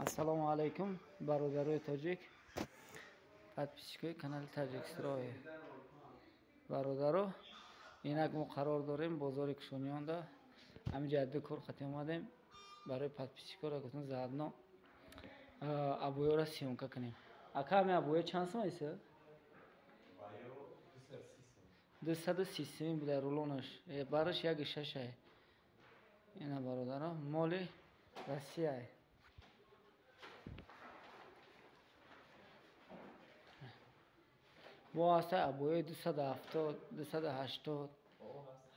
Ассалому алайкум, бародарои тоҷик, подписчикои канали Таҷикстрой. Бародаро, инак мо қарор дорем бозори Кушониёнда. Ҳаминҷа ду кор хати омадем. Барои подписчикоро гуфтем заодно абоёра съёмка кунем. Ака, ҳами абоё чанд сум аст? 230 сум буда рулонаш. Бараш 1,6 ай. Ина бародаро, моли Россия. Бо ҳаста абоёи 270, 280,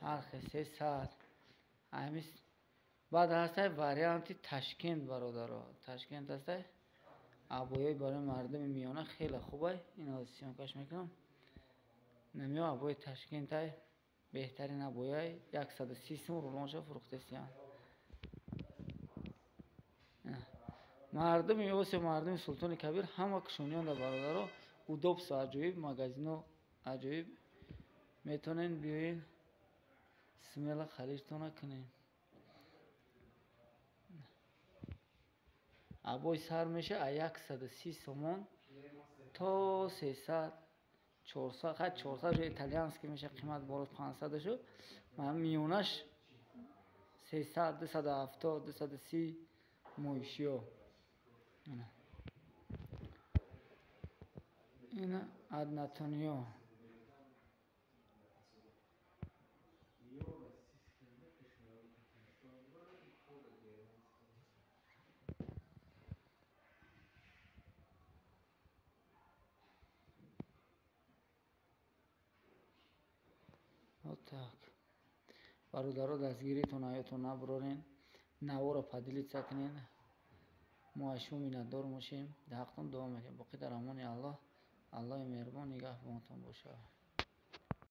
ҳар хел 300. Ҳамис баъд ҳастай варианти Ташкент, бародаро. Ташкент ҳастай абоёи барои мардуми миёна хеле хубай. Ин съёмкаш мекунам. Намиё абои Ташкентай беҳтарин абояй 130 сум рулонша фурӯхтесиян. Мардуми Осиё, мардуми Султони Кабир ҳама Кушониёнда, бародаро, удобство аҷоиб, магазино аҷоиб. Метавонен биёен смело харидтона кунем. Абой сар меша а 130 сомон то 300, 400, хай 400 жо итальянский меша қимат боло 500 шуд. Миёнаш 300, 270, 230 моишиё. Ина однотониё. Вот так. Бародаро, дастгиритон аётон набурорен, наворо поделиться кунен. Мо аз шумо миннатдор мошем. Дар ҳақтон дуо мекунем. Боқӣ дар амони Аллоҳ. Аллоҳи меҳрубон нигаҳбонтон бошад.